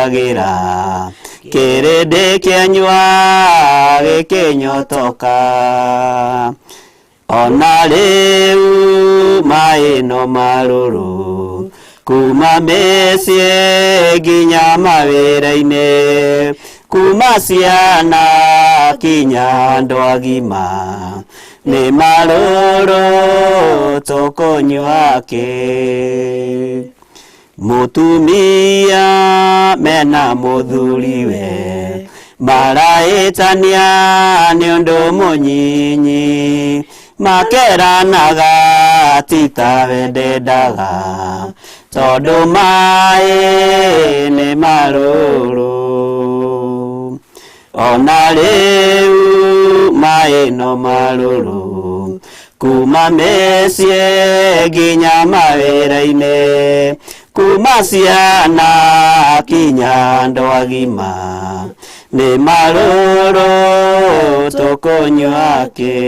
Mwahũthagĩra kĩrĩndĩ kĩanyua gĩkĩnyotoka. Ona rĩu maĩ no marũrũ kuma mĩciĩ nginya mawĩra-inĩ, kuma ciana kinya andũ agima nĩ marũrũ tũkũnyua kĩ. Mũtumia mena mũthuriwe maraĩtania nĩ ũndũ mũnyinyi, makeranaga ti tawe ndendaga tondũ maĩ nĩ marũrũ. Ona rĩu maĩ no marũrũ kuma mĩciĩ nginya mawĩra-inĩ, kuma ciana kinya andũ agima nĩ marũrũ tũkũnyua kĩ.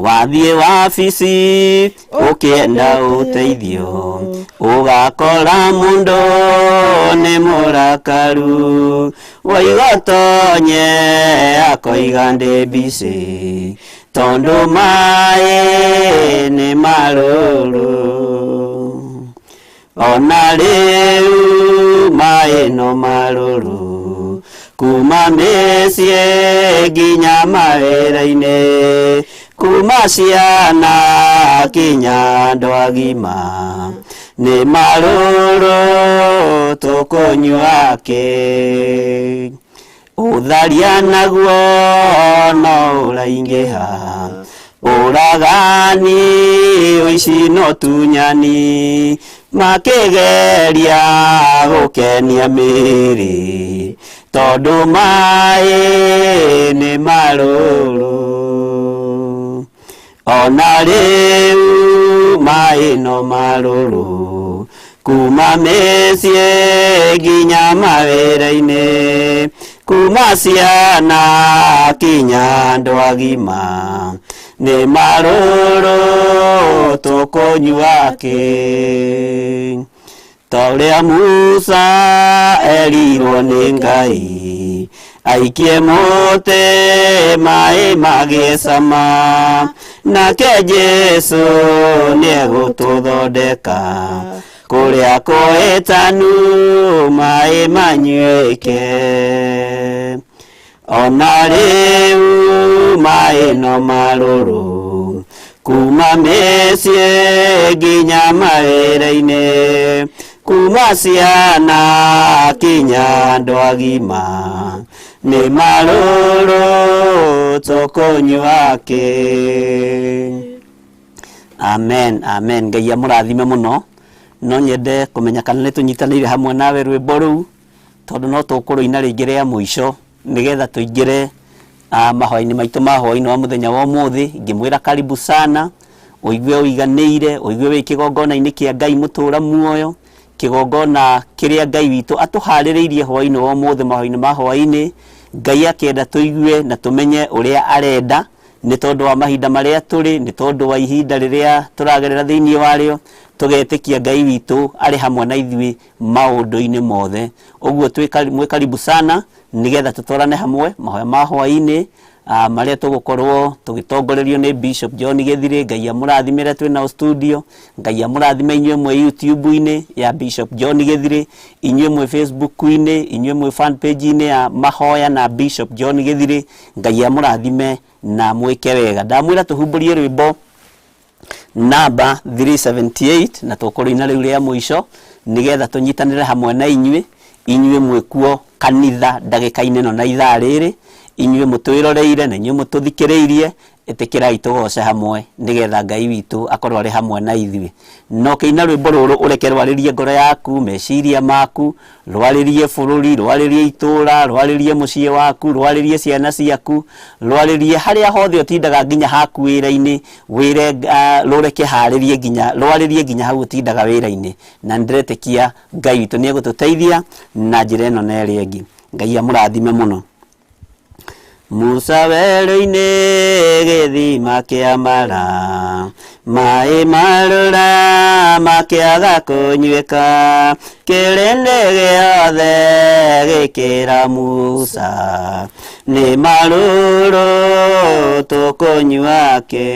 Wathiĩ wabici ũkĩenda ũteithio, ũgakora mũndũ nĩ mũrakaru, waiga tonye akoiga ndĩ busy, tondũ maĩ nĩ marũrũ. Ona rĩu maĩ no marũrũ kuma mĩciĩ nginya mawĩra-inĩ, kuma ciana kinya andũ agima nĩ marũrũ tũkũnyua kĩ. Ũtharia naguo no ũraingĩha, ũragani, ũici na ũtunyani, makĩgeria gũkenia mĩĩrĩ, tondũ maĩ nĩ marũrũ. Ona rĩu maĩ no marũrũ kuma mĩciĩ nginya mawĩra-inĩ, kuma ciana kinya andũ agima nĩ marũrũ tũkũnyua kĩ. Ta ũrĩa Musa erirwo nĩ Ngai aikie mũtĩ maĩ magĩe cama, nake Jesu nĩegũtũthondeka kũrĩa kũhĩtanu maĩ manyuĩke. Ona rĩu maĩ no marũrũ kuma mĩciĩ nginya mawĩra-inĩ, kuma ciana kinya andũ agima nĩ marũrũ tũkũnyua kĩ. Amen, amen. Ngai amũrathime mũno. No nyende kũmenya kana nĩ tũnyitanĩire hamwe nawe rwĩmbo rũu, tondũ no tũkũrũina rĩngĩ rĩa mũico nĩgetha tũingĩre mahoya-inĩ maitũ ma hwaĩ-inĩ wa mũthenya wa ũmũthĩ. Ngĩmwĩra karibu sana, ũigue ũiganĩire, ũigue wĩ kĩgongona-inĩ kĩa Ngai mũtũra muoyo, kĩgongona kĩrĩa Ngai witũ atũharĩrĩirie hwaĩ-inĩ wa ũmũthĩ, mahoya-inĩ ma hwaĩ-inĩ. Ngai akĩenda tũigue na tũmenye ũrĩa arenda, nĩ tondũ wa mahinda marĩa tũrĩ, nĩ tondũ wa ihinda rĩrĩa tũragerera thĩinĩ warĩo, tũgetĩkia Ngai witũ arĩ hamwe na ithuĩ maũndũ-inĩ mothe. Ũguo mwĩ karibu sana nĩgetha tũtwarane hamwe mahoya ma hwaĩ-inĩ marĩa tũgũkorwo tũgĩtongorerio nĩ Bishop John Gĩthirĩ. Ngai amũrathime arĩa twĩ nao studio, Ngai amũrathime inyuĩ mwĩ YouTube-inĩ ya Bishop John Gĩthirĩ, inyuĩ mwĩ Facebook-inĩ, inyuĩ mwĩ fan page-inĩ ya mahoya na Bishop John Gĩthirĩ. Ngai amũrathime na mwĩke wega. Ndamwĩra tũhumbũrie rwĩmbo namba 378 na tũkũrũina rĩu rĩa mũico nĩgetha tũnyitanĩre hamwe na inyuĩ, inyuĩ mwĩkuo kanitha ndagĩka-inĩ ĩno na ithaa rĩrĩ, inyuĩ mũtwĩroreire na inyuĩ mũtũthikĩrĩirie, ĩtĩkĩrai tũgoce hamwe nĩgetha Ngai witũ akorwo arĩ hamwe na ithuĩ. Na ũkĩina rwĩmbo rũrũ ũreke rwarĩrie ngoro yaku, meciria maku, rwarĩrie bũrũri, rwarĩrie itũra, rwarĩrie mũciĩ waku, rwarĩrie ciana ciaku, rwarĩrie harĩa hothe ũtindaga nginya haku wĩra-inĩ, wĩre rũreke harĩrie nginya, rwarĩrie nginya hau ũtindaga wĩra-inĩ. Na nĩndĩretĩkia Ngai witũ nĩegũtũteithia na njĩra ĩno na ĩrĩa ĩngĩ. Ngai amũrathime mũno. Musa werũ-inĩ gĩthima kĩa Mara, maĩ marũra makĩaga kũnyuĩka, kĩrĩndĩ gĩothe gĩkĩra Musa, nĩ marũrũ tũkũnyua kĩ.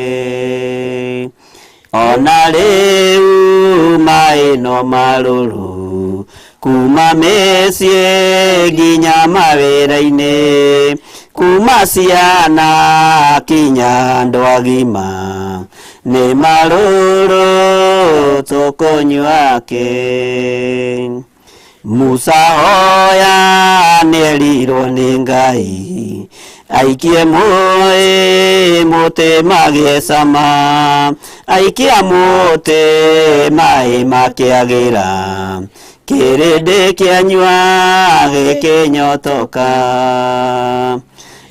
Ona rĩu maĩ no marũrũ kuma mĩciĩ nginya mawĩra-inĩ, kuma ciana kinya andũ agima, nĩ marũrũ tũkũnyua kĩ. Musa hoya nĩerirwo nĩ Ngai aikie mũĩ mũtĩ magĩe cama, aikia mũtĩ maĩ makĩagĩra, kĩrĩndĩ kĩanyua gĩkĩnyotoka.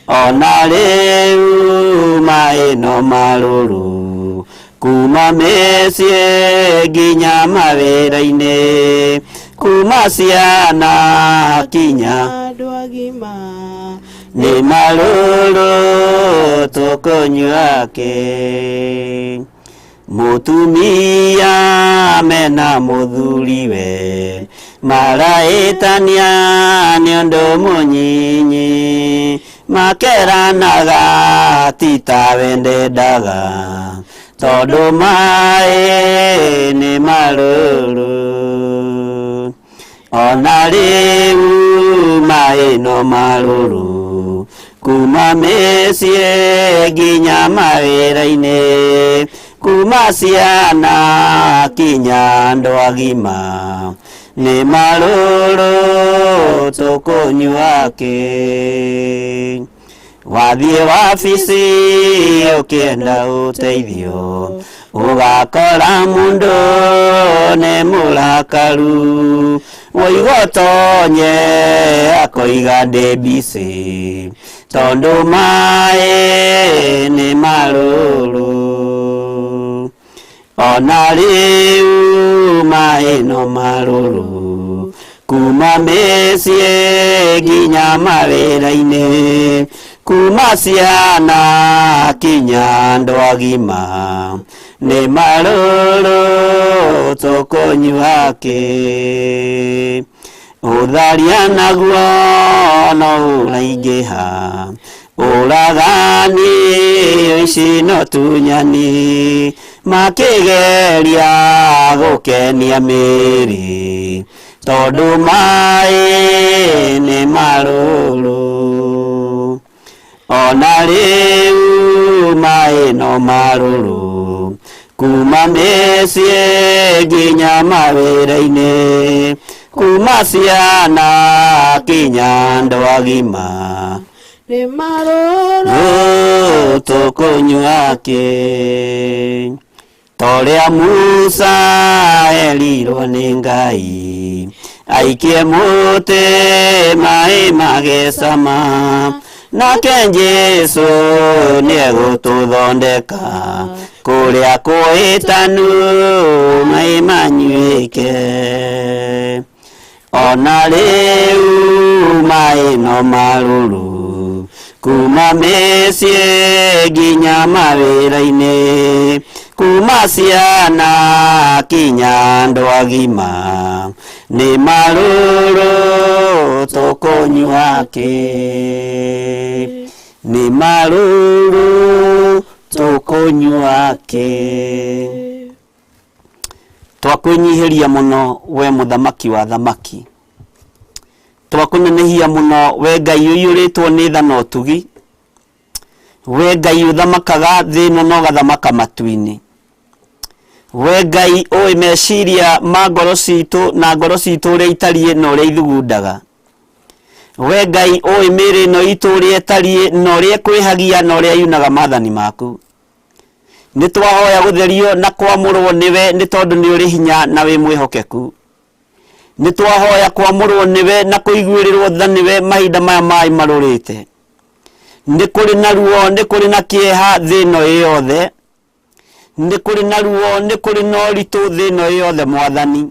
Ona rĩu maĩ no marũrũ kuma mĩciĩ nginya mawĩra-inĩ, kuma ciana kinya andũ agima, nĩ marũrũ tũkũnyua kĩ. Mũtumia mena mũthuriwe maraĩtania nĩ ũndũ mũnyinyi, makeranaga ti tawe ndendaga, tondũ maĩ nĩ marũrũ. Ona rĩu maĩ no marũrũ kuma mĩciĩ nginya mawĩra-inĩ, kuma ciana kinya andũ agima, nĩ marũrũ tũkũnyua kĩ. Wathiĩ wabici ũkĩenda ũteithio, ũgakora mũndũ nĩ mũrakaru, woiga ũtonye akoiga ndĩ busy, tondũ maĩ nĩ marũrũ. Ona rĩu maĩ no marũrũ kuma mĩciĩ nginya mawĩra-inĩ, kuma ciana kinya andũ agima, nĩ marũrũ tũkũnyua kĩ. Ũtharia naguo no ũraingĩha, ũragani ũici no tunyani, makĩgeria gũkenia mĩĩrĩ, tondũ maĩ nĩ marũrũ. Ona rĩu maĩ no marũrũ kuma mĩciĩ nginya mawĩra-inĩ, kuma ciana kinya andũ agima, nĩ marũrũ tũkũnyua kĩ. Torĩa Musa erirwo nĩ Ngai aikie mũtĩ maĩ magĩe cama, nake Jesũ nĩegũtũthondeka kũrĩa kũhĩtanu maĩ manyuĩke. Ona rĩu maĩ no marũrũ kuma mĩciĩ nginya mawĩra-inĩ, kuma ciana kinya andũ agima, nĩ marũrũ tũkũnyua kĩ. Nĩ marũrũ tũkũnyua kĩ. Twakwĩnyihĩria mũno we mũthamaki wa thamaki, twakũnenehia mũno we Ngai ũiyũrĩtwo nĩ tha na ũtugi, we Ngai ũthamakaga thĩ ĩno na ũgathamaka matu-inĩ, we Ngai ũĩ meciria ma ngoro citũ na ngoro citũ ũrĩa itariĩ na ũrĩa ithugundaga, we Ngai ũĩ mĩĩrĩ ĩno itũ ũrĩa ĩtariĩ na ũrĩa ĩkwĩhagia na ũrĩa yunaga maathani maku. Nĩ twahoya gũtherio na kwamũrwo nĩwe nĩ tondũ nĩ ũrĩ hinya na wĩ mwĩhokeku. Nĩ twahoya kwamũrwo nĩwe na kũiguĩrĩrwo tha nĩwe mahinda maya maĩ marũrĩte. Nĩ kũrĩ na ruo, nĩ kũrĩ na kĩeha thĩ ĩno ĩ yothe. Nĩ kũrĩ na ruo, nĩ kũrĩ na ũritũ thĩ ĩno ĩ yothe Mwathani.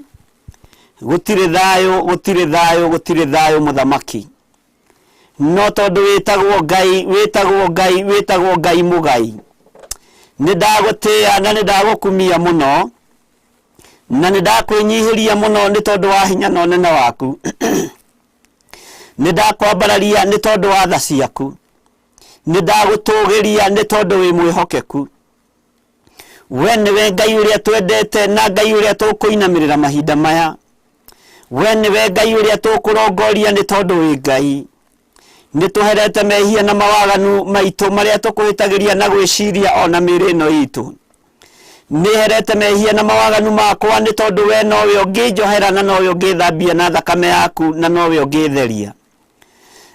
Gũtirĩ thayũ, gũtirĩ thayũ, gũtirĩ thayũ mũthamaki. No tondũ wĩtagwo Ngai, wĩtagwo Ngai, wĩtagwo Ngai mũgai. Nĩ ndagũtĩĩa na nĩ ndagũkumia mũno, na nĩ ndakwĩnyihĩria mũno nĩ tondũ wa hinya na ũnene waku. Nĩ ndakwambararia nĩ tondũ wa tha ciaku. Nĩ ndagũtũgĩria nĩ tondũ wĩ mwĩhokeku. We nĩwe Ngai ũrĩa twendete na Ngai ũrĩa tũkũinamĩrĩra mahinda maya. We nĩwe Ngai ũrĩa tũkũrongoria nĩ tondũ wĩ Ngai. Nĩ tũherete mehia na mawaganu maitũ marĩa tũkũhĩtagĩria na gwĩciria ona mĩĩrĩ ĩno itũ. Nĩ herete mehia na mawaganu makwa nĩ tondũ we nowe ũngĩnjohera na nowe ũngĩthambia na thakame yaku na nowe ũngĩtheria.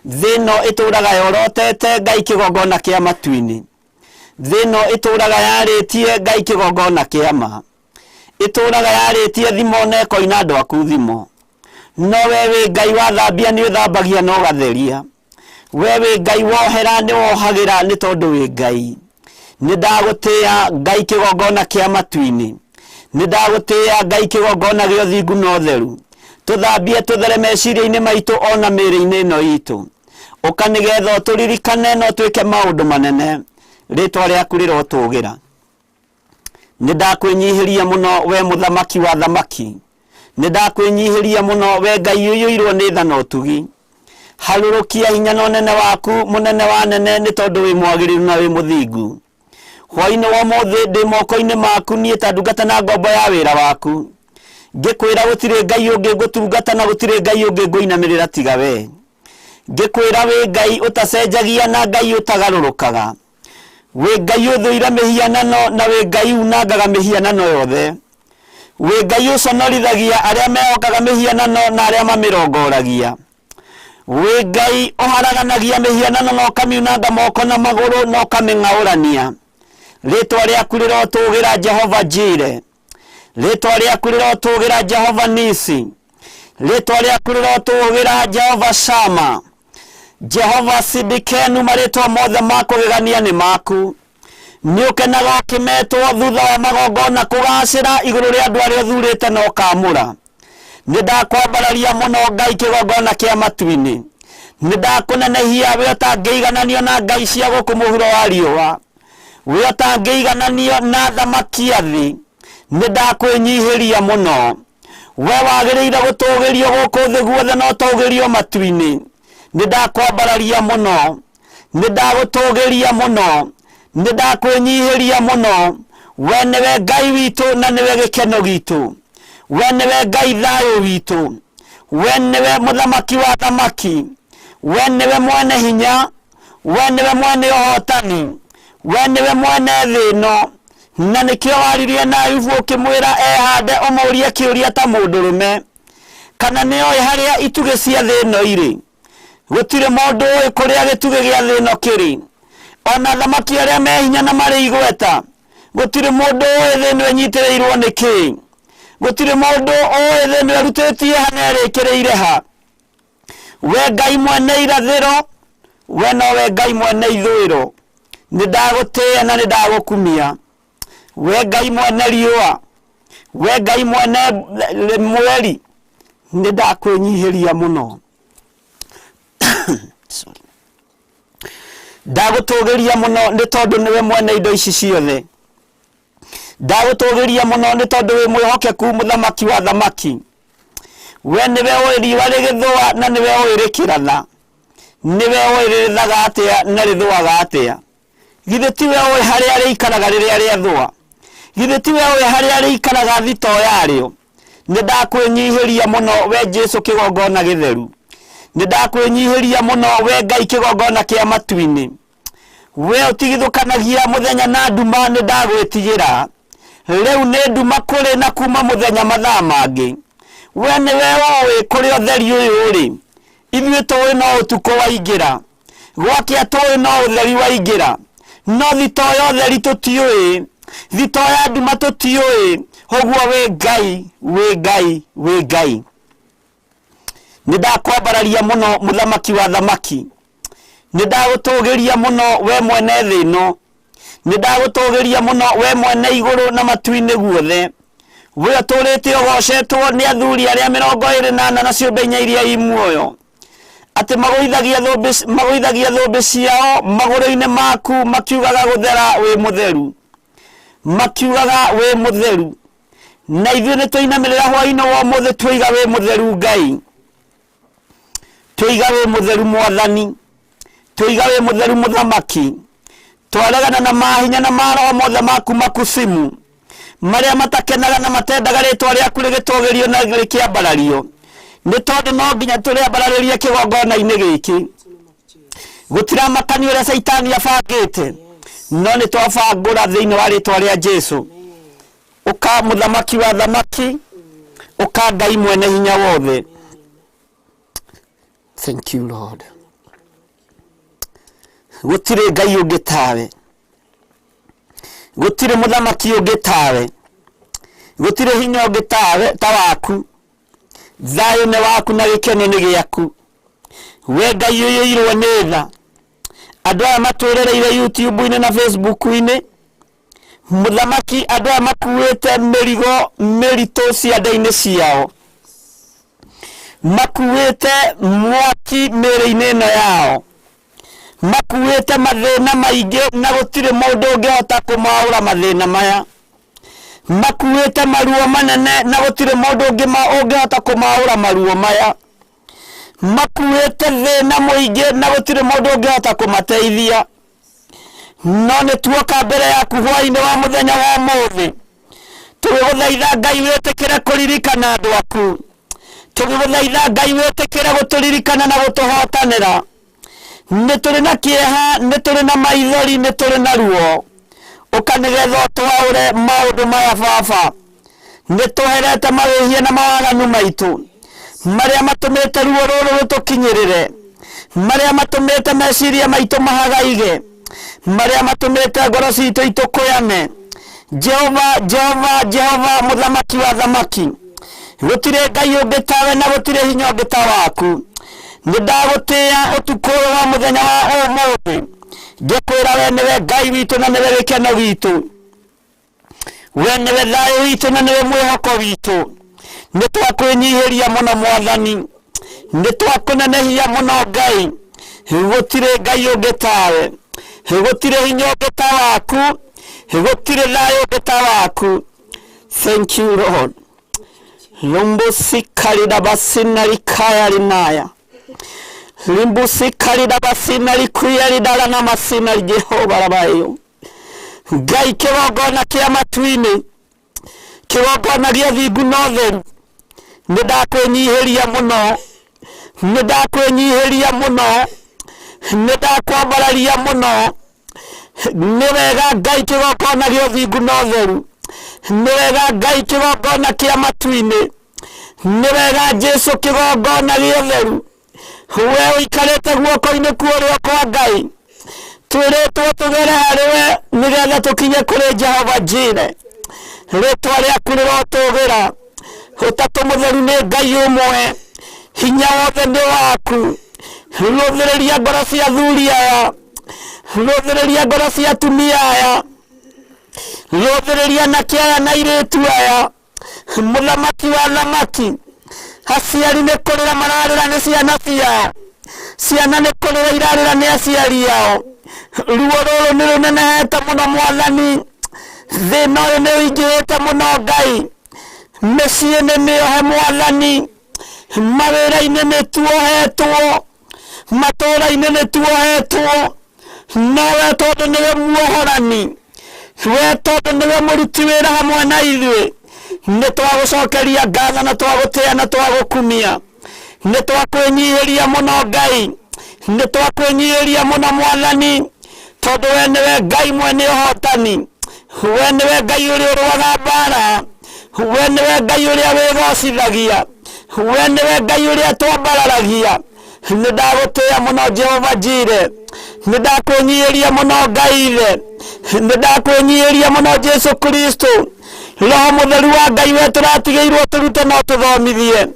Thĩ ĩno ĩtũraga yorotete Ngai kĩgongona kĩa matu-inĩ. Thĩ ĩno ĩtũraga yarĩtie Ngai kĩgongona kĩa ma. Ĩtũraga yarĩtie thimo na ĩkoina andũ aku thimo. No we wĩ Ngai wathambia nĩ ũthambagia na ũgatheria. We wĩ Ngai wohera nĩ wohagĩra nĩ tondũ wĩ Ngai. Nĩ ndagũtĩĩa Ngai kĩgongona kĩa matu-inĩ. Nĩ ndagũtĩĩa Ngai kĩgongona gĩa ũthingu na ũtheru. Tũthambie tũthere meciria-inĩ maitũ ona mĩĩrĩ-inĩ ĩno itũ. Ũka nĩgetha ũtũririkane na ũtwĩke maũndũ manene. Rĩtwa rĩaku rĩrotũgĩra. Nĩ ndakwĩnyihĩria mũno we mũthamaki wa thamaki. Nĩ ndakwĩnyihĩria mũno we Ngai ũiyũirwo nĩ tha na ũtugi. Harũrũkia hinya na ũnene waku mũnene wa nene nĩ tondũ wĩ mwagĩrĩru na wĩ mũthingu. Hwaĩ-inĩ wa ũmũthĩ ndĩ moko-inĩ maku niĩ ta ndungata na ngombo ya wĩra waku. Ngĩkwĩra gũtirĩ Ngai ũngĩ ngũtungata na gũtirĩ Ngai ũngĩ ngũinamĩrĩra tiga we. Ngĩkwĩra wĩ Ngai ũtacenjagia na Ngai ũtagarũrũkaga. Wĩ Ngai ũthũire mĩhianano na wĩ Ngai unangaga mĩhianano yothe. Wĩ Ngai ũconorithagia arĩa mehokaga mĩhianano na arĩa mamĩrongoragia. Wĩ Ngai ũharaganagia mĩhianano na ũkamiunanga moko na magũrũ na ũkamĩng'aũrania. Rĩtwa rĩaku rĩrotũgĩra Jehova Jire. Rĩtwa rĩaku rĩrotũgĩra Jehova Nisi. Rĩtwa rĩaku rĩrotũgĩra Jehova Shama. Jehova Sidikenu, marĩtwa mothe ma kũgegania nĩ maku. Nĩ ũkenaga ũkĩmetwo thutha wa magongona kũgacĩra igũrũ rĩa andũ arĩa ũthurĩte na ũkamũra. Nĩ ndakwambararia mũno Ngai kĩgongona kĩa matu-inĩ. Nĩ ndakũnenehia we ũtangĩigananio na ngai cia gũkũ mũhuro wa riũa. We ũtangĩigananio na thamaki a thĩ. Nĩ ndakwĩnyihĩria mũno. We wagĩrĩire gũtũgĩrio gũkũ thĩ guothe na ũtũgĩrio matu-inĩ. Nĩ ndakwambararia mũno. Nĩ ndagũtũgĩria mũno. Nĩ ndakwĩnyihĩria mũno. We nĩwe Ngai witũ na nĩwe gĩkeno gitũ. We nĩwe Ngai thayũ witũ. We nĩwe mũthamaki wa thamaki. We nĩwe mwene hinya. We nĩwe mwene ũhotani. We nĩwe mwene thĩ ĩno. Na nĩkĩo waririe na Ayubu ũkĩmwĩra ehande ũmũrie kĩũria ta mũndũrũme. Kana nĩ oĩ harĩa itugĩ cia thĩ ĩno irĩ. Gũtirĩ mũndũ ũĩ kũrĩa gĩtugĩ gĩa thĩ ĩno kĩrĩ. Ona thamaki arĩa me hinya na marĩ igweta. Gũtirĩ mũndũ ũĩ thĩ ĩno ĩnyitĩrĩirwo nĩ kĩĩ. Gũtirĩ mũndũ ũĩ thĩ ĩno ĩrutĩtie ha na ĩrĩkĩrĩire ha. We Ngai mwene irathĩro, we nowe Ngai mwene ithũĩro. Nĩ ndagũtĩĩa na nĩ ndagũkumia. We Ngai mwene riũa, we Ngai mwene mweri, nĩ ndakwĩnyihĩria mũno. Sorry. Ndagũtũgĩria mũno nĩ tondũ nĩwe mwene indo ici ciothe. Ndagũtũgĩria mũno nĩ tondũ wĩ mwĩhokeku mũthamaki wa thamaki. We nĩwe ũĩ riũa rĩgĩthũa na nĩwe ũĩ rĩkĩratha. Nĩwe ũĩ rĩrĩthaga atĩa na rĩthũaga atĩa. Githĩ tiwe ũĩ harĩa rĩikaraga rĩrĩa rĩathũa? Githĩ tiwe ũĩ harĩa rĩikaraga thitoo yarĩo? Nĩ ndakwĩnyihĩria mũno we Jesu kĩgongona gĩtheru. Nĩ ndakwĩnyihĩria mũno we Ngai kĩgongona kĩa matu-inĩ. We ũtigithũkanagia mũthenya na nduma nĩ ndagwĩtigĩra. Rĩu nĩ nduma kũrĩ na kuma mũthenya mathaa mangĩ. We nĩwe ũĩ kũrĩa ũtheri ũyũ ũrĩ. Ithuĩ tũĩ no ũtukũ waingĩra. Gwakĩa tũĩ no ũtheri waingĩra. No thitoo ya ũtheri tũtiũĩ. Thitoo ya nduma tũtiũĩ. Ũguo wĩ Ngai, wĩ Ngai, wĩ Ngai. Nĩ ndakwambararia mũno mũthamaki wa thamaki. Nĩ ndagũtũgĩria mũno we mwene thĩ ĩno. Nĩ ndagũtũgĩria mũno we mwene igũrũ na matu-inĩ guothe. We ũtũrĩte ũgocetwo nĩ athuri arĩa 24 na ciũmbe inya iria i muoyo. Atĩ magũithagia thũmbĩ magũithagia thũmbĩ ciao magũrũ-inĩ maku makiugaga gũthera wĩ mũtheru, makiugaga wĩ mũtheru. Na ithuĩ nĩ twainamĩrĩra hwaĩ-inĩ wa ũmũthĩ twoiga wĩ mũtheru Ngai, twoiga wĩ mũtheru Mwathani, twoiga wĩ mũtheru Mũthamaki. Twaregana na mahinya na maroho mothe maku makusimu marĩa matakenaga na matendaga rĩtwa rĩaku rĩgĩtũgĩrio na rĩkĩambarario, nĩ tondũ no nginya tũrĩambararĩrie kĩgongona-inĩ gĩkĩ. Gũtiramakania ũrĩa Caitani abangĩte, no nĩ twabangũra thĩinĩ wa rĩtwa rĩa Jesu. Ũka mũthamaki wa thamaki, ũka Ngai mwene hinya wothe. Thank you Lord. Gũtirĩ Ngai ũngĩ tawe, gũtirĩ mũthamaki ũngĩ tawe, gũtirĩ hinya ũngĩ tawe ta waku. Thayũ nĩ waku na gĩkeno nĩ gĩaku. We Ngai ũiyũirwo nĩ tha. Andũ aya matwĩrereire YouTube-inĩ na Facebook-inĩ, mũthamaki, andũ aya makuĩte mĩrigo mĩritũ ciande-inĩ ciao, makuĩte mwaki mĩĩrĩ-inĩ ĩno yao, makuĩte mathĩna maingĩ na gũtirĩ mũndũ ũngĩhota kũmaũra mathĩna maya, makuĩte maruo manene na gũtirĩ mũndũ ũngĩhota kũmaũra maruo maya, makuĩte thĩna mũingĩ na gũtirĩ mũndũ ũngĩhota kũmateithia. No nĩ tuoka mbere yaku hwaĩ-inĩ wa mũthenya wa ũmũthĩ tũgĩgũthaitha Ngai wĩtĩkĩre kũririkana andũ aku, tũgĩgũthaitha Ngai wĩtĩkĩre gũtũririkana na gũtũhotanĩra. Nĩ tũrĩ na kĩeha, nĩ tũrĩ na maithori, nĩ tũrĩ na ruo. Ũka nĩgetha ũtwaũre maũndũ maya Baba. Nĩ tũherete mawĩhia na mawaganu maitũ marĩa matũmĩte ruo rũrũ rũtũkinyĩrĩre, marĩa matũmĩte meciria maitũ mahagaige, marĩa matũmĩte ngoro citũ itũkũyane. Jehova, Jehova, Jehova, mũthamaki wa thamaki, gũtirĩ Ngai ũngĩ tawe na gũtirĩ hinya ũngĩ ta waku. Nĩ ndagũtĩĩa ũtukũ ũyũ wa mũthenya wa ũmũthĩ, ngĩkwĩra we nĩwe Ngai witũ na nĩwe gĩkeno gitũ, we nĩwe thayũ witũ na nĩwe mwĩhoko witũ. Nĩ twakwĩnyihĩria mũno Mwathani, nĩ twakũnenehia mũno Ngai. Gũtirĩ Ngai ũngĩ tawe, gũtirĩ hinya ũngĩ ta waku, gũtirĩ thayũ ũngĩ ta waku. Thank you Lord. Lumbusikalidabasinalikaya linaya limbusikalidabasinalikwiya lidala na masina Jehova rabayo. Ngai kĩgongona kĩa matu-inĩ, kĩgongona gĩa thingu na ũtheru, nĩ ndakwĩnyihĩria mũno, nĩ ndakwĩnyihĩria mũno, nĩ ndakwambararia mũno. Nĩ wega Ngai kĩgongona gĩa ũthingu na ũtheru, nĩ wega Ngai kĩgongona kĩa matu-inĩ, nĩ wega Jesu kĩgongona gĩa ũtheru. We ũikarĩte guoko-inĩ kwa ũrĩo kwa Ngai, twĩrĩtwo tũgere harĩ we nĩgetha tũkinye kũrĩ Jehova Jire. Rĩtwa rĩaku rĩrotũgĩra. Ũtatũ mũtheru nĩ Ngai ũmwe, hinya wothe nĩ waku. Rũthĩrĩria ngoro cia athuri aya, rũthĩrĩria ngoro cia atumia aya, rũthĩrĩria anake aya na airĩtu aya. Mũthamaki wa thamaki, aciari nĩ kũrĩra mararĩra nĩ ciana ciao, ciana nĩ kũrĩra irarĩra nĩ aciari ao. Ruo rũrũ nĩ rũnenehete mũno Mwathani, thĩna ũyũ nĩ ũingĩhĩte mũno Ngai. Mĩciĩ nĩ mĩohe Mwathani, mawĩra-inĩ nĩ tuohetwo, matũũra-inĩ nĩ tuohetwo, no we tondũ nĩwe muohorani, we tondũ nĩwe mũruti wĩra hamwe na ithuĩ, nĩ twagũcokeria ngatho na twagũtĩa na twagũkumia. Nĩ twakwĩnyihĩria mũno Ngai, nĩ twakwĩnyihĩria mũno Mwathani, tondũ we nĩwe Ngai mwene ũhotani, we nĩwe Ngai ũrĩa ũrũaga mbara, we nĩwe Ngai ũrĩa wĩgocithagia, we nĩwe Ngai ũrĩa twambararagia. Nĩ ndagũtĩĩa mũno Jehova Jire, nĩ ndakwĩnyihĩria mũno Ngai Ithe, nĩ ndakwĩnyihĩria mũno Jesu Kristo. Roho Mũtheru wa Ngai, we tũratigĩirwo tũrute no tũthomithie.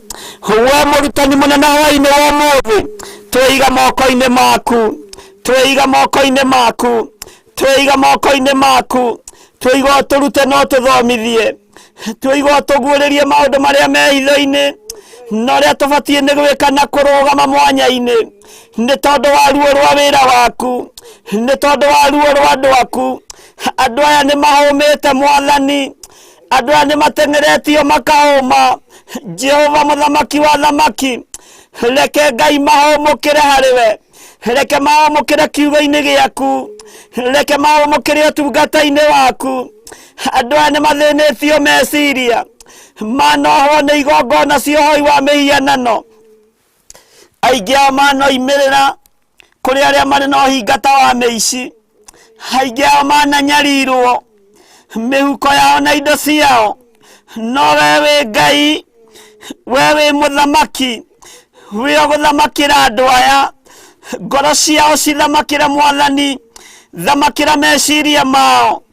We mũrutani mũnene hwaĩ-inĩ wa ũmũthĩ, twĩiga moko-inĩ maku, twĩiga moko-inĩ maku, twĩiga moko-inĩ maku, twĩiga ũtũrute no tũthomithie, twĩiga ũtũguũrĩrie maũndũ marĩa me hitho-inĩ. Na ũrĩa tũbatiĩ nĩ gwĩka na kũrũgama mwanya-inĩ nĩ tondũ wa ruo rwa wĩra waku, nĩ tondũ wa ruo rwa andũ aku. Andũ aya nĩ mahũmĩte Mwathani, andũ aya nĩ mateng'eretio makahũma. Jehova mũthamaki wa thamaki, reke Ngai mahũmũkĩre harĩ we, reke mahũmũkĩre kiugo-inĩ gĩaku, reke mahũmũkĩre ũtungata-inĩ waku. Andũ aya nĩ mathĩnĩtio meciria, manohwo nĩ igongona cia ũhoi wa mĩhianano. Aingĩ ao manoimĩrĩra kũrĩ arĩa marĩ na ũhinga ta wa mĩici. Aingĩ ao mananyarirwo mĩhuko yao na indo ciao, no we wĩ Ngai, we wĩ mũthamaki, wĩ ũgũthamakĩra andũ aya. Ngoro ciao cithamakĩre Mwathani, thamakĩra meciria mao.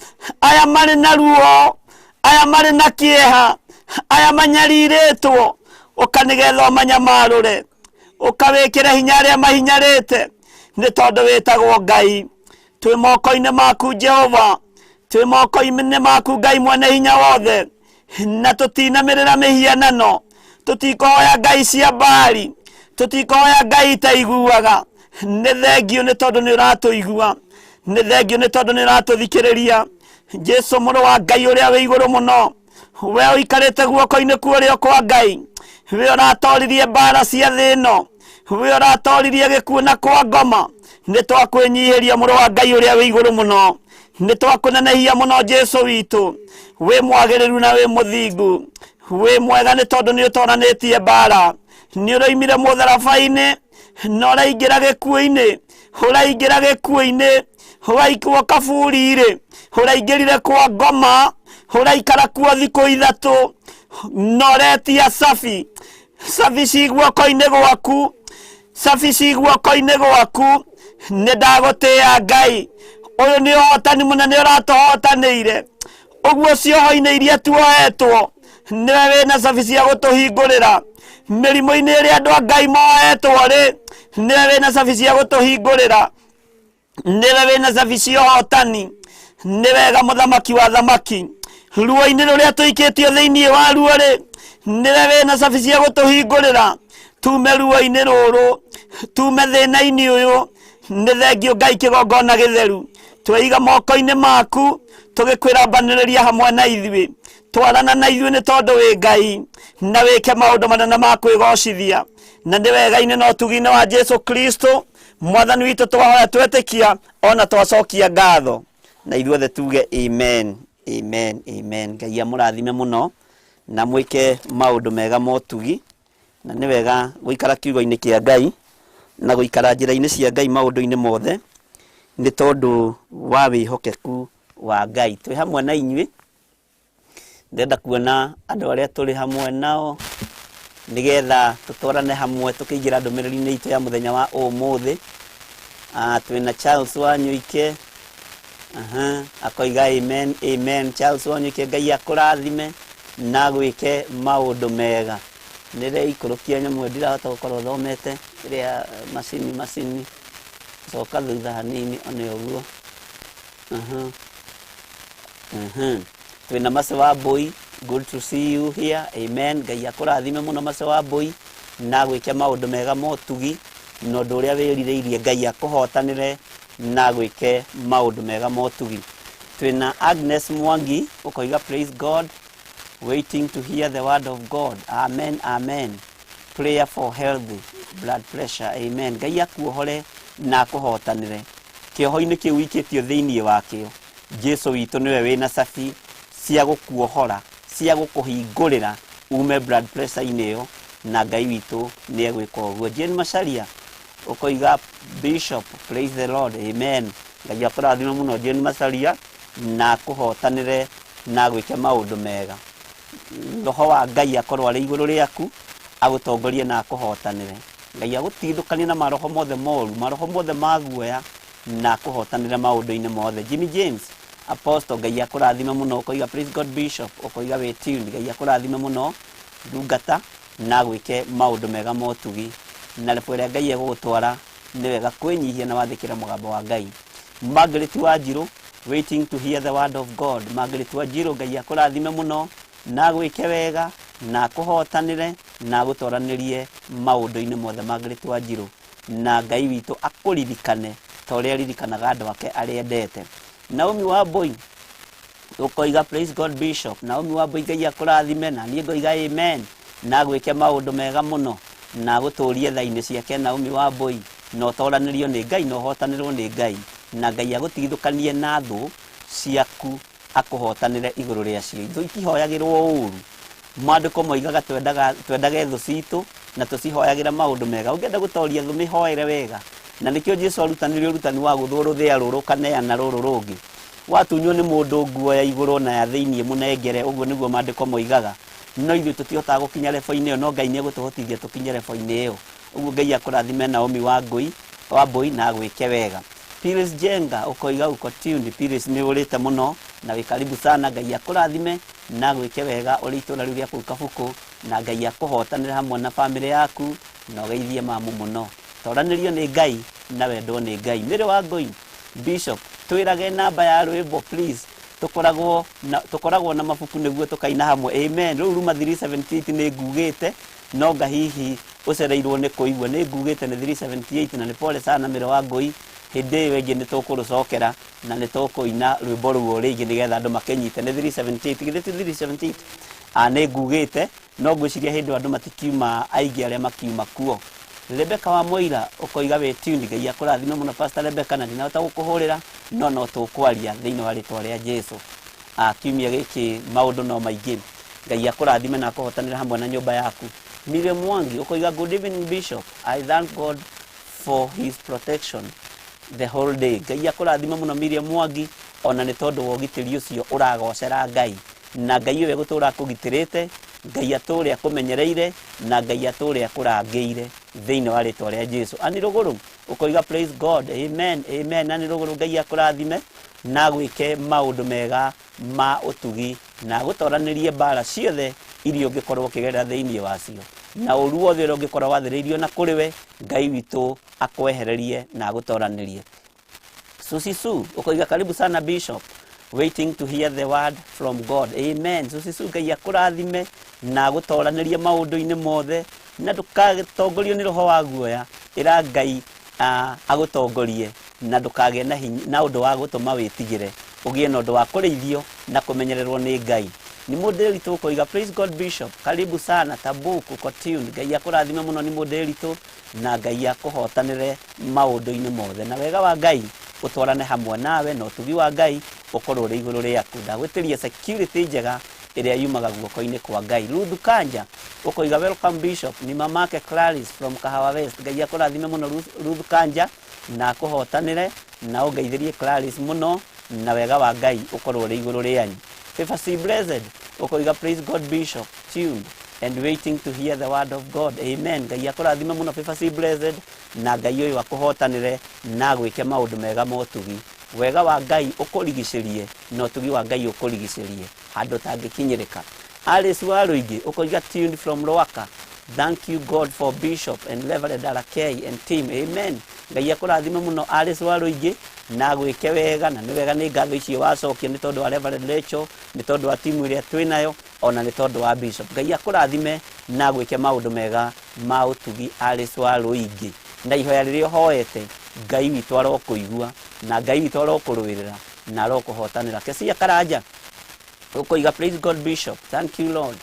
Aya marĩ na ruo, aya marĩ na kĩeha, aya manyarirĩtwo, ũka nĩgetha ũmanyamarũre, ũkawĩkĩre hinya arĩa mahinyarĩte, nĩ tondũ wĩtagwo Ngai. Twĩ moko-inĩ maku Jehova, twĩ moko-inĩ maku Ngai mwene hinya wothe, na tũtinamĩrĩra mĩhianano, tũtikũhoya ngai cia Baali, tũtikũhoya ngai itaiguaga. Nĩ thengiũ nĩ tondũ nĩ ũratũigua, nĩ thengiũ nĩ tondũ nĩ ũratũthikĩrĩria. Jesu mũrũ wa Ngai ũrĩa wĩ igũrũ mũno, we ũikarĩte guoko-inĩ kwa ũrĩo kwa Ngai, we ũratoririe mbara cia thĩ ĩno, we ũratoririe gĩkuũ na kwa ngoma, nĩ twakwĩnyihĩria mũrũ wa Ngai ũrĩa wĩ igũrũ mũno, nĩ twakũnenehia mũno Jesu witũ. Wĩ mwagĩrĩru na wĩ mũthingu, wĩ mwega nĩ tondũ nĩ ũtoranĩtie mbara. Nĩ ũroimire mũtharaba-inĩ na ũraingĩra gĩkuũ-inĩ, ũraingĩra gĩkuũ-inĩ, ũraikwo kaburi-rĩ, ũraingĩrire kwa ngoma, ũraikara kuo thikũ ithatũ, na ũretia cabi. Cabi ci guoko-inĩ gwaku, cabi ci guoko-inĩ gwaku. Nĩ ndagũtĩĩa Ngai, ũyũ nĩ ũhotani mũnene ũratũhotanĩire. Ũguo cioho-inĩ iria tuohetwo, nĩwe wĩna cabi cia gũtũhingũrĩra. Mĩrimũ-inĩ ĩrĩa andũ a Ngai mohetwo rĩ, nĩwe wĩna cabi cia gũtũhingũrĩra, nĩwe wĩna cabi cia ũhotani. Nĩ wega mũthamaki wa thamaki, ruo-inĩ rũrĩa tũikĩtio thĩinĩ wa ruo rĩ, nĩwe wĩna cabi cia gũtũhingũrĩra tume ruo-inĩ rũrũ, tume thĩna-inĩ ũyũ. Nĩ thengiũ Ngai kĩgongona gĩtheru, tweiga moko-inĩ maku, tũgĩkwĩra mbanĩrĩria hamwe na ithuĩ, twarana na ithuĩ nĩ tondũ wĩ Ngai, na wĩke maũndũ manene ma kwĩgocithia. Na nĩ wega-inĩ na ũtugi-inĩ wa Jesu Kristo Mwathani witũ twahoya twetĩkia ona twacokia ngatho, na ithuothe tuge amen, amen, amen. Ngai amũrathime mũno na mwĩke maũndũ mega motugi, na nĩ wega gũikara kiugo-inĩ kĩa Ngai na gũikara njĩra-inĩ cia Ngai maũndũ-inĩ mothe, nĩ tondũ wa wĩhokeku wa Ngai. Twĩ hamwe na inyuĩ, ndĩrenda kuona andũ arĩa tũrĩ hamwe nao nĩgetha tũtwarane hamwe tũkĩingĩra ndũmĩrĩri-inĩ itũ ya mũthenya wa ũmũthĩ. Twĩna Charles Wanyuike, aha, akoiga amen, amen. Charles Wanyuike, Ngai akũrathime na agwĩke maũndũ mega. Nĩreikũrũkia nyamũ ĩyo, ndirahota gũkorwo thomete ĩrĩa macini macini, coka thutha hanini one ũguo. Aha. Twĩna Mace wa Mbũi, good to see you here, amen. Ngai akũrathime mũno Mace wa Mbũi na agwĩke maũndũ mega motugi, na ũndũ ũrĩa wĩrirĩirie Ngai akũhotanĩre na agwĩke maũndũ mega motugi. Twĩna Agnes Mwangi ũkoiga praise God, waiting to hear the word of God, amen, amen. Prayer for healthy blood pressure, amen. Ngai akuohore na akũhotanĩre kĩoho-inĩ kĩu wikĩtio thĩinĩ wakĩo. Jesu witũ nĩwe wĩna cabi cia gũkuohora, cia gũkũhingũrĩra ume blood pressure-inĩ ĩyo, na Ngai witũ nĩ egwĩka ũguo. Jane Macharia ũkoiga Bishop, praise the Lord, amen. Ngai akũrathime mũno Jane Macharia na akũhotanĩre na agwĩke maũndũ mega. Roho wa Ngai akorwo arĩ igũrũ rĩaku, agũtongorie na akũhotanĩre. Ngai agũtindũkanie na maroho mothe moru, maroho mothe ma guoya, na akũhotanĩre maũndũ-inĩ mothe. Jimmy James Apostle, Ngai akũrathime mũno. Ũkoiga praise God Bishop, ũkoiga wĩ tuned. Ngai akũrathime mũno ndungata na agwĩke maũndũ mega motugi, na level ĩrĩa Ngai egũgũtwara nĩ wega kwĩnyihia na wathĩkĩre mũgambo wa Ngai. Margaret Wanjirũ, waiting to hear the word of God. Margaret Wanjirũ, Ngai akũrathime mũno na agwĩke wega na akũhotanĩre. Na agũtoranĩrie maũndũ-inĩ mothe. Margaret Wanjirũ, na Ngai witũ akũririkane ta ũrĩa aririkanaga andũ ake arĩa endete. Naomi Wambui ũkoiga, "Praise God, Bishop." Naomi Wambui, Ngai akũrathime, na niĩ ngoiga amen, na agwĩke maũndũ mega mũno na agũtũrie tha-inĩ ciake. Naomi Wambui, na ũtoranĩrio nĩ Ngai na ũhotanĩrwo nĩ Ngai, na Ngai agũtigithũkanie na thũ ciaku, akũhotanĩre igũrũ rĩacio. Thũ itihoyagĩrwo ũru. Maandĩko moigaga twendaga twendage thũ citũ na tũcihoyagĩra maũndũ mega. Ũngĩenda gũtoria thũ, mĩhoere wega, na nĩkĩo Jesu arutanire ũrutani wa gũthwo rũthĩa rũrũ ũkaneana rũrũ rũngĩ. Watunywo nĩ mũndũ nguo ya igũrũ, na ya thĩiniĩ mũnengere. Ũguo nĩguo maandĩko moigaga, no ithuĩ tũtihotaga gũkinya level-inĩ ĩyo, no Ngai nĩ egũtũhotithia tũkinye level-inĩ ĩyo. Ũguo Ngai akũrathime, Naomi Wangũi Wambũi, na agwĩke wega. Phyllis Jenga ũkoiga uko tuned. Phyllis, nĩ ũrĩte mũno na wĩ karibu sana. Ngai akũrathime na agwĩke wega ũrĩ itũra rĩu rĩa kũu Kabuku, na Ngai akũhotanĩre hamwe na bamĩrĩ yaku, na ũgeithie mamu mũno. Toranĩrio nĩ Ngai na wendwo nĩ Ngai. Mĩrĩ wa Ngũi, "Bishop, twĩrage namba ya rwĩmbo please. Tũkoragwo na mabuku nĩguo tũkaina hamwe." Amen. Rĩu ruma 378 nĩ ngugĩte, no nga hihi ũcereirwo nĩ kũigua nĩ ngugĩte nĩ 378, na nĩ pole sana, Mĩrĩ wa Ngũi. Hĩndĩ ĩyo ĩngĩ nĩ tũkũrũcokera na nĩ tũkũina rwĩmbo rũu rĩngĩ nĩgetha andũ makĩnyite nĩ 378. Githĩ ti 378? Ah, nĩ ngugĩte, no ngwĩciria hĩndĩ ĩyo andũ matikiuma aingĩ arĩa makiuma kuo. Rebecca wa Moira ũkoiga wĩ tuned. Ngai akũrathime mũno, Pastor Rebecca, na ndinahota gũkũhũrĩra, no tũkwaria thĩinĩ wa rĩtwa rĩa Jesu. Ah, kiumia gĩkĩ maũndũ no maingĩ. Ngai akũrathime na akũhotanĩre hamwe na nyũmba yaku. Miriam Mwangi ũkoiga, "Good evening, Bishop. I thank God for his protection the whole day." Ngai akũrathime mũno, Miriam Mwangi, ona nĩ tondũ wa ũgitĩri ũcio ũragocera Ngai, na Ngai ũyũ egũtũra akũgitĩrĩte, Ngai atũre akũmenyereire, na Ngai atũre akũrangĩire thĩinĩ wa rĩtwa rĩa Jesu. Ani Rũgũrũ ũkoiga, "Praise God, amen, amen." Ani Rũgũrũ, Ngai akũrathime na agwĩke maũndũ mega ma ũtugi na agũtoranĩrie mbara ciothe iria ũngĩkorwo ũkĩgerera thĩinĩ wacio, na ũru wothe ũrĩa ũngĩkorwo wathĩrĩirio na kũrĩ we, Ngai witũ akwehererie na agũtoranĩrie. Susisu ukoiga, "Karibu sana, Bishop, waiting to hear the word from God." Amen. Susisu, Ngai akũrathime na agũtoranĩrie maũndũ-inĩ mothe, na ndũgatongorio nĩ roho wa guoya. Ĩra Ngai agũtongorie na ndũkagĩe na hinya na ũndũ wa gũtũma wĩtigĩre, ũgĩe na ũndũ wa kũrĩithio na kũmenyererwo nĩ Ngai. Nĩ mũndĩritũ ũkoiga, "Praise God, Bishop, karibu sana Tabuk, uko tuned." Ngai akũrathime mũno, nĩ mũndĩritũ, na Ngai akũhotanĩre maũndũ-inĩ mothe, na wega wa Ngai ũtwarane hamwe nawe, na ũtugi wa Ngai ũkorwo ũrĩ igũrũ rĩaku. Ndagwĩtĩria security njega ĩrĩa yumaga guoko-inĩ kwa Ngai. Ruth Kanja ũkoiga, "Welcome, Bishop. Ni mamake Clarice from Kahawa West." Ngai akũrathime mũno, Ruth Kanja, na akũhotanĩre, na ũngeithĩrie Clarice mũno, na wega wa Ngai ũkorwo ũrĩ igũrũ rĩanyu. Favor C Blessed ũkoiga, "Praise God, Bishop, tuned and waiting to hear the word of God." Amen. Ngai akũrathime mũno, Favor C Blessed, na Ngai ũyũ akũhotanĩre na agwĩke maũndũ mega ma ũtugi. Wega wa Ngai ũkũrigicĩrie na ũtugi wa Ngai ũkũrigicĩrie handũ ũtangĩkinyĩrĩka. Alice wa Rũingĩ ũkoiga, "Tuned from Rwaka. Thank you God for Bishop and Reverend RK and team." Amen. Ngai akũrathime mũno, Alice wa Rũingĩ, na agwĩke wega, na nĩ wega nĩ ngatho icio wacokia nĩ tondũ wa Reverend Rachel, nĩ tondũ wa timu ĩrĩa twĩ nayo, ona nĩ tondũ wa Bishop. Ngai akũrathime na agwĩke maũndũ mega ma ũtugi, Alice wa Rũingĩ, na ihoya rĩrĩa ũhoete, Ngai witũ arokũigua, na Ngai witũ arokũrũĩrĩra na arokũhotanĩra. Kesia Karanja ũkoiga, "Praise God, Bishop. Thank you Lord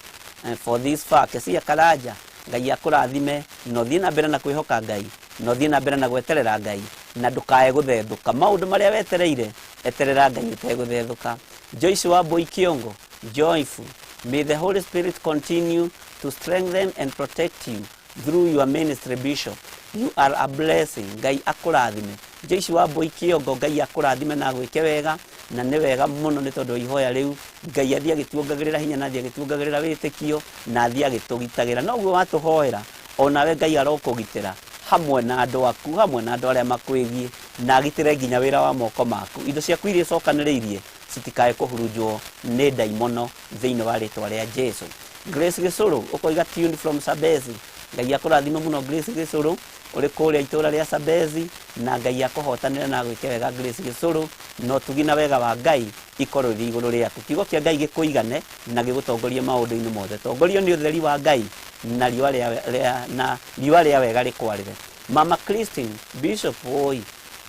for this far." Kesia Karanja, Ngai akũrathime, na ũthiĩ na mbere na kwĩhoka Ngai, na ũthiĩ na mbere na gweterera Ngai, na ndũkae gũthethũka maũndũ marĩa wetereire. Eterera Ngai ũtegũthethũka. Joyce wa Boy Kiongo, "Joyful. May the Holy Spirit continue to strengthen and protect you through your ministry, Bishop. You are a blessing." Ngai akũrathime, Joyce wa Boy Kiongo. Ngai akũrathime na agwĩke wega, na nĩ wega mũno nĩ tondũ wa ihoya rĩu. Ngai athiĩ agĩtuongagĩrĩra hinya, na athiĩ agĩtuongagĩrĩra wĩtĩkio, na athiĩ agĩtũgitagĩra. Noguo watũhoera, onawe Ngai arokũgitĩra hamwe na andũ aku, hamwe na andũ arĩa makwĩgiĩ, na agitĩre nginya wĩra wa moko maku. Indo ciaku iria icokanĩrĩirie citikae kũhurunjwo nĩ ndaimono thĩinĩ wa rĩtwa rĩa Jesu. Grace Gĩcũrũ ũkoiga, "Tuned from Sabezi." Ngai akũrathime mũno, Grace Gĩcũrũ, ũrĩ kũrĩa itũũra rĩa Sabezi, na Ngai akũhotanĩre na agwĩke wega, Grace Gĩcũrũ, na ũtugi na wega wa Ngai ikorwo irĩ igũrũ rĩaku. Kiugo kĩa Ngai gĩkũigane na gĩgũtongorie maũndũ-inĩ mothe. Tongorio nĩ ũtheri wa Ngai. Na riũa rĩa rĩa na riũa rĩa wega rĩkwarĩre. Mama Christine Bishop, woi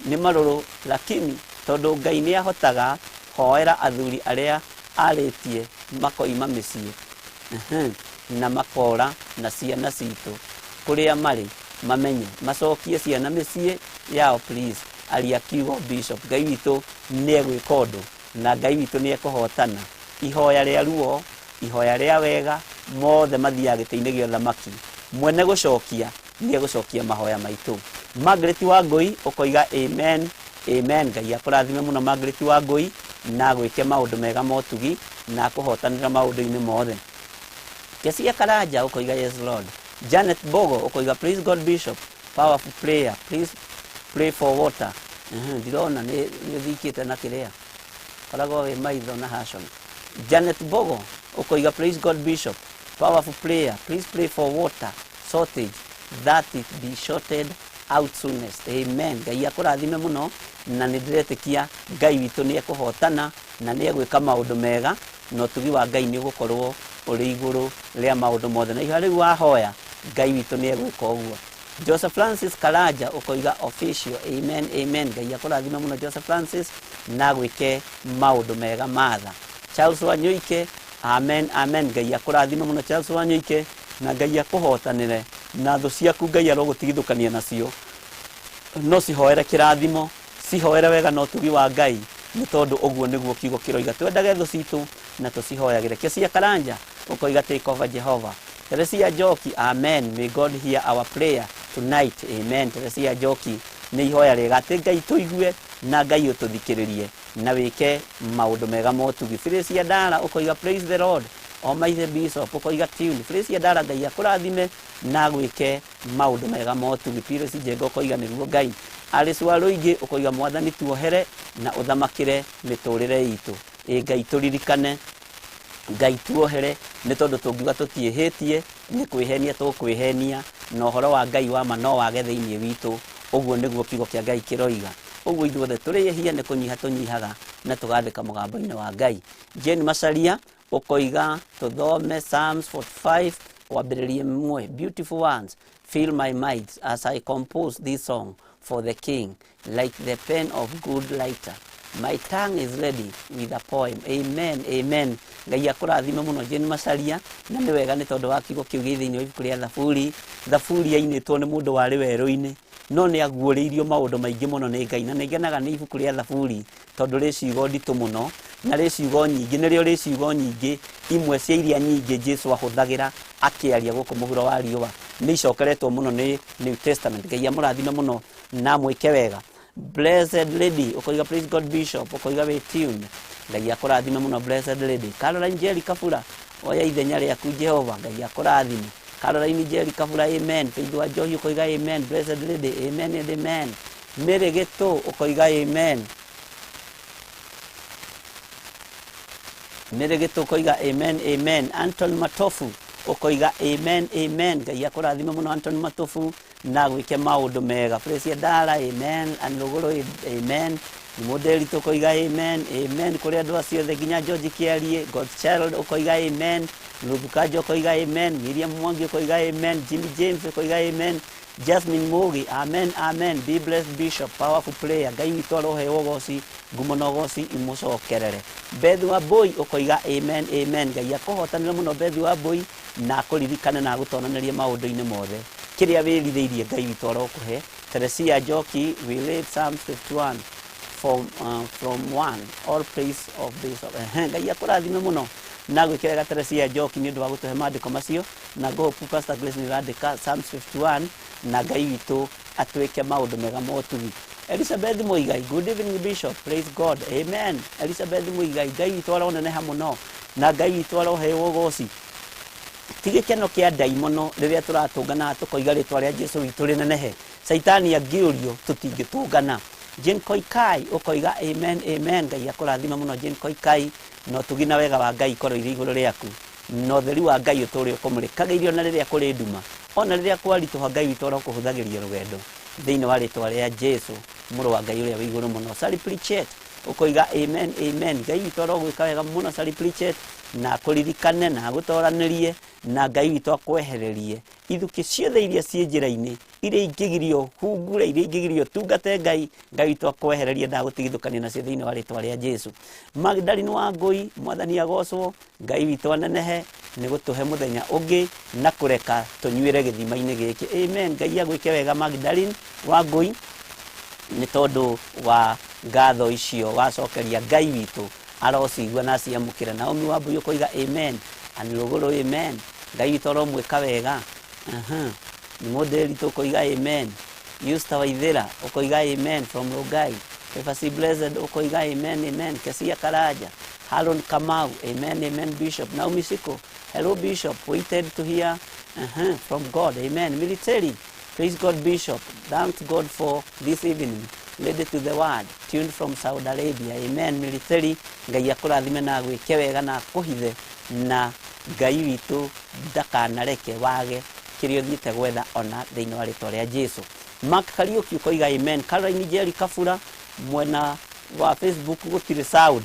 nĩ marũrũ, lakini tondũ Ngai nĩ ahotaga. Hoera athuri arĩa arĩtie makoima mĩciĩ na makora na ciana citũ kũrĩa marĩ, mamenye macokie ciana mĩciĩ yao, please. Aria kiugo, Bishop. Ngai witũ nĩ egwĩka ũndũ na Ngai witũ nĩ ekũhotana. Ihoya rĩa ruo, ihoya rĩa wega, mothe mathiaga gĩtĩ-inĩ gĩa ũthamaki. Mwene gũcokia nĩ egũcokia mahoya maitũ. Margaret Wangũi ũkoiga amen, amen. Ngai akũrathime mũno, Margaret Wangũi, na agwĩke maũndũ mega motugi na akũhotanĩra maũndũ-inĩ mothe. Kesia Karanja ũkoiga yes Lord. Janet Bogo ũkoiga please God Bishop, powerful prayer, please pray for water. Ndirona nĩ ũthikĩte na kĩrĩa koragwo wĩ maitho na hashon. Janet Bogo ũkoiga praise God Bishop, powerful prayer, please pray for water shortage, that it be shorted out soonest. Amen. Ngai akũrathime mũno, na nĩ ndĩretĩkia Ngai witũ nĩ ekũhotana na nĩ egwĩka maũndũ mega, na ũtugi wa Ngai nĩ ũgũkorwo ũrĩ igũrũ rĩa maũndũ mothe, na ihoya rĩu wahoya, Ngai witũ nĩ egwĩka ũguo. Joseph Francis Karanja ũkoiga official amen, amen. Ngai akũrathime mũno, Joseph Francis, na gwĩke maũndũ mega matha. Charles Wanyoike, amen, amen. Ngai akũrathime mũno, Charles Wanyoike, na Ngai akũhotanĩre na thũ ciaku. Ngai arogũtigithũkania nacio, no cihoere kĩrathimo, cihoere wega na ũtugi wa Ngai, nĩ tondũ ũguo nĩguo kiugo kĩroiga, twendage thũ citũ na tũcihoyagĩre. Kesia Karanja ũkoiga take over Jehova. Teresia Njoki, amen, may God hear our prayer tonight. Amen. Teresia Njoki, nĩ ihoya rĩega atĩ Ngai tũigue na Ngai ũtũthikĩrĩrie na wĩke maũndũ mega motugi. Felicia Ndara ũkoiga praise the Lord Almighty Bishop, ũkoiga tune. Felicia Ndara, Ngai akũrathime na gwĩke maũndũ mega motugi. Pius Njenga ũkoiga nĩguo Ngai. Alice wa Rũingĩ ũkoiga Mwathani tuohere na ũthamakĩre mĩtũrĩre itũ. Ĩ Ngai tũririkane, Ngai tuohere, nĩ tondũ tũngiuga tũtiĩhĩtie nĩ kwĩhenia tũkwĩhenia, na ũhoro wa Ngai wa ma no wage thĩinĩ witũ. Ũguo nĩguo kiugo kĩa Ngai kĩroiga. Ũguo ithuothe tũrĩ ehia nĩ kũnyiha tũnyihaga na tũgathĩka mũgambo-inĩ wa Ngai. Jane Macharia ũkoiga tũthome Psalms 45 kwambĩrĩria ĩmwe. Beautiful ones fill my mind as I compose this song for the king, like the pen of good writer, my tongue is ready with a poem. Amen, amen. Ngai akũrathime mũno, Jane Macharia, na nĩ wega nĩ tondũ wa kiugo kĩu gĩ thĩinĩ wa ibuku rĩa Thaburi. Thaburi yainĩtwo nĩ mũndũ warĩ werũ-inĩ, no nĩ aguũrĩirio maũndũ maingĩ mũno nĩ Ngai, na nĩ ngenaga nĩ ibuku rĩa Thaburi tondũ rĩ ciugo nditũ mũno na rĩ ciugo nyingĩ, nĩrĩo rĩ ciugo nyingĩ. Imwe cia iria nyingĩ Jesu ahũthagĩra akĩaria gũkũ mũhuro wa riũa nĩ icokeretwo mũno nĩ New Testament. Ngai amũrathime mũno na mwĩke wega. Blessed Lady ũkoiga praise God Bishop, ũkoiga wĩ tuned. Ngai akũrathime mũno, Blessed Lady. Caroline Jerry Kabura, oya ithenya rĩaku Jehova. Ngai akũrathime, Caroline Jerry Kabura. Amen. Faith wa Njohi ũkoiga amen. Blessed Lady, amen and amen. Mary Gĩtũ ũkoiga amen. Mary Gĩtũ ũkoiga amen, amen. Anton Matofu ũkoiga amen, amen. Ngai akũrathime mũno, Anton Matofu, na gwĩke maũndũ mega. Fresia Ndara, amen. Anrũgũrũ, amen. Mũnderi ũkoiga amen, amen. Kũrĩ andũ acio othe nginya George Kĩarie, Godchild ũkoiga amen. Ruth Kanjo ũkoiga amen. Miriam Mwangi ũkoiga amen. Jimmy James ũkoiga amen. Jasmine Mugi, amen, amen. Be blessed Bishop, powerful prayer. Ngai witũ aroheo ũgoci, ngumo na ũgoci imũcokerere. Beth wa Boy ũkoiga amen, amen. Ngai akũhotanĩre mũno, Beth wa Boy, na akũririkane na agũtonanĩrie maũndũ-inĩ mothe. Kĩrĩa wĩrirĩirie, Ngai witũ arokũhe. Teresia Njoki, we read Psalms 51 from 1, all praise of Bishop. Ngai akũrathime mũno na gwĩkĩra Teresia Njoki nĩ ũndũ wa gũtũhe maandĩko macio, na ngũhope Pastor Grace nĩ ũrandĩka Psalms 51, na Ngai witũ atwĩke maũndũ mega motugi. Elizabeth Muigai, good evening Bishop, praise God, amen. Elizabeth Muigai, Ngai witũ aroneneha mũno na Ngai witũ aroheo ũgoci. Ti gĩkeno kĩa ndaimono rĩrĩa tũratũngana tũkoiga rĩtwa rĩa Jesu witũ rĩnenehe. Caitani angĩũrio tũtingĩtũngana. Jane Koikai ũkoiga amen, amen. Ngai akũrathime mũno, Jane Koikai, na ũtugi na wega wa Ngai ikorwo irĩ igũrũ rĩaku, na ũtheri wa Ngai ũtũũre ũkũmũrĩkagĩirio na rĩrĩa kũrĩ nduma, ona rĩrĩa kwaritũha, Ngai witũ arokũhũthagĩria rũgendo thĩinĩ wa rĩtwa rĩa Jesu, mũrũ wa Ngai ũrĩa wĩ igũrũ mũno. Sally Pritchett ũkoiga amen, amen. Ngai witũ arogwĩka wega mũno, Sally Pritchett. Na akũririkane na agũtoranĩrie, na Ngai witũ akwehererie ithukĩ ciothe iria ciĩ njĩra-inĩ, iria ingĩgirio hungure, iria ingĩgirio tungate Ngai. Ngai witũ akwehererie, ndagũtigithũkania nacio thĩinĩ wa rĩtwa rĩa Jesu. Magdalene wa Ngũi, Mwathani agocwo, Ngai witũ anenehe nĩ gũtũhe mũthenya ũngĩ na kũreka tũnyuĩre gĩthima-inĩ gĩkĩ. Amen. Ngai agwĩke wega, Magdalene wa Ngũi, nĩ tondũ wa ngatho icio wacokeria Ngai witũ, arocigua na aciamũkĩra. Naomi wa Mbui ũkoiga amen. Anirũgũrũ, amen. Ngai witũ aromwĩka wega. Aha. Nĩ mũndĩri tũkoiga amen. Yusta Waithĩra ũkoiga amen from Rongai. Fefasi Blessed ũkoiga amen, amen. Kesia Karaja, Haron Kamau, amen, amen. Bishop Naomi Siko, hello Bishop, waited to hear from God, amen. Military, praise God Bishop, thank God for this evening, ready to the word, tuned from Saudi Arabia, amen. Military, Ngai akũrathime na agwĩke wega na akũhithe, na Ngai witũ ndakanareke wage kĩrĩa ũthiĩte gwetha ona thĩinĩ wa rĩtwa rĩa Jesu. Mark Kariũki ũkoiga amen. Caroline Jerry Kabura, mwena wa Facebook gũtirĩ sound.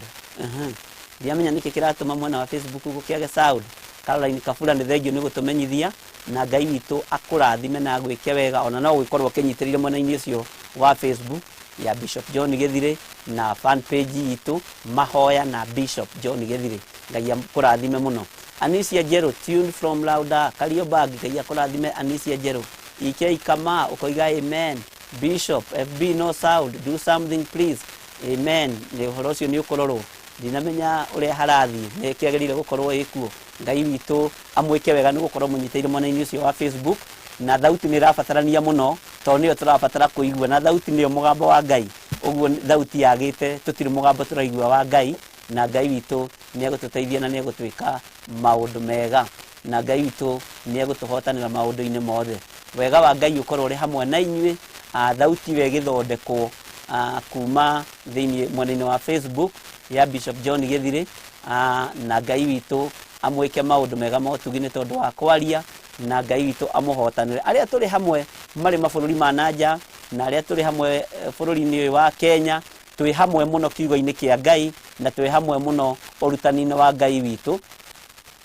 Ndiamenya nĩkĩ kĩratũma mwena wa Facebook gũkĩage sound. Caroline Kabura, nĩ thengio nĩ gũtũmenyithia, na Ngai witũ akũrathime na agwĩke wega, ona no gũgĩkorwo ũkĩnyitĩrĩire mwena-inĩ ũcio wa Facebook ya Bishop John Gĩthirĩ na fan page itũ Mahoya na Bishop John Gĩthirĩ. Ngai akũrathime mũno. Anisia Njerũ, tuned from Lauda Kariobangi, Ngai akũrathime Anisia Njerũ. EK Kama ũkoiga amen. Bishop FB no sound, do something please. Amen. Nĩ ũhoro ũcio nĩ ũkũrorwo, ndinamenya ũrĩa harathiĩ, nĩ kĩagĩrĩire gũkorwo ĩkuo. Ngai witũ amwĩke wega nĩ gũkorwo mũnyitĩire mwena-inĩ ũcio wa Facebook, na thauti nĩ ĩrabatarania mũno tondũ nĩyo tũrabatara kũigua, na thauti nĩyo mũgambo wa Ngai. Ũguo thauti yagĩte, tũtirĩ mũgambo tũraigua wa Ngai, na Ngai witũ nĩ egũtũteithia na nĩ egũtwĩka maũndũ mega, na Ngai witũ nĩ egũtũhotanĩra maũndũ-inĩ mothe. Wega wa Ngai ũkorwo ũrĩ hamwe na inyuĩ. Thauti ĩyo ĩgĩthondekwo kuma thĩinĩ mwena-inĩ wa Facebook ya Bishop John Gĩthirĩ, na Ngai witũ amwĩke maũndũ mega ma ũtugi nĩ tondũ wa kwaria, na Ngai witũ amũhotanĩre. Arĩa tũrĩ hamwe marĩ mabũrũri ma na nja na arĩa tũrĩ hamwe bũrũri-inĩ ũyũ wa Kenya, twĩ hamwe mũno kiugo-inĩ kĩa Ngai, na twĩ hamwe mũno ũrutani-inĩ wa Ngai witũ,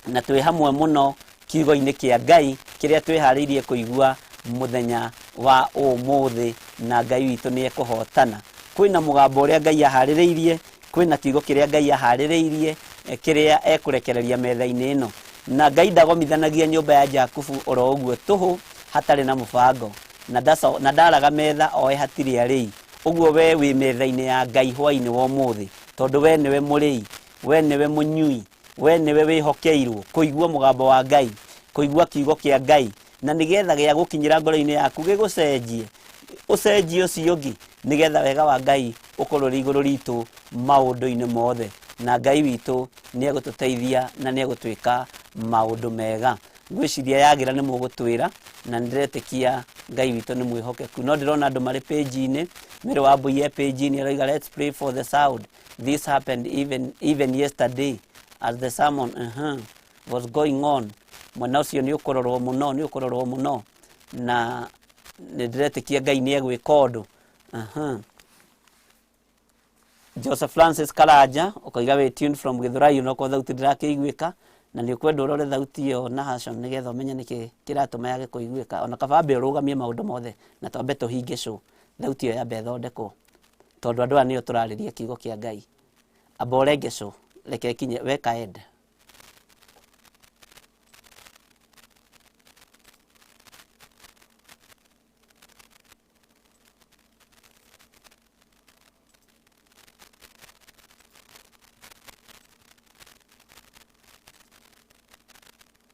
na twĩ hamwe mũno kiugo-inĩ kĩa Ngai kĩrĩa twĩharĩirie kũigua mũthenya wa ũmũthĩ, na Ngai witũ nĩ ekũhotana. Kwĩna mũgambo ũrĩa Ngai aharĩrĩirie, kwĩna kiugo kĩrĩa Ngai aharĩrĩirie, kĩrĩa ekũrekereria metha-inĩ ĩno. Na Ngai ndagomithanagia nyũmba ya Jakubu oro ũguo tũhũ hatarĩ na mũbango, na na ndaraga metha oe hatirĩ arĩi. Ũguo we wĩ metha-inĩ ya Ngai hwaĩ-inĩ wa ũmũthĩ, tondũ we nĩwe mũrĩi, we nĩwe mũnyui, we nĩwe wĩhokeirwo kũigua mũgambo wa Ngai, kũigua kiugo kĩa Ngai, na nĩgetha gĩa gũkinyĩra ngoro-inĩ yaku gĩgũcenjie, ũcenjie ũcio ũngĩ, nĩgetha wega wa Ngai ũkorwo ũrĩ igũrũ ritũ maũndũ-inĩ mothe, na Ngai witũ nĩ egũtũteithia na nĩ egũtwĩka maũndũ mega. Ngwĩciria yagĩra nĩ mũgũtwĩra, na nĩ ndĩretĩkia Ngai witũ nĩ mwĩhokeku. No ndĩrona andũ marĩ page-inĩ, Mary Wambui e page-inĩ aroiga let's pray for the sound, this happened even yesterday as the sermon was going on. Mwena ũcio nĩ ũkũrorwo mũno, nĩ ũkũrorwo mũno, na nĩ ndĩretĩkia Ngai nĩ egwĩka ũndũ. Joseph Francis Karanja ũkoiga wĩ tuned from Gĩthũrai, onokorwo thauti ndĩrakĩiguĩka, na nĩ ũkwenda ũrore thauti ĩyo na Hashon nĩgetha ũmenye nĩkĩ kĩratũma yage kũiguĩka. Ona kaba ambe ũrũgamie maũndũ mothe na twambe tũhinge show, thauti ĩyo yambe ĩthondekwo, tondũ andũ aya nĩo tũrarĩria kiugo kĩa Ngai. Amba ũrenge show, reke ĩkinye weka end.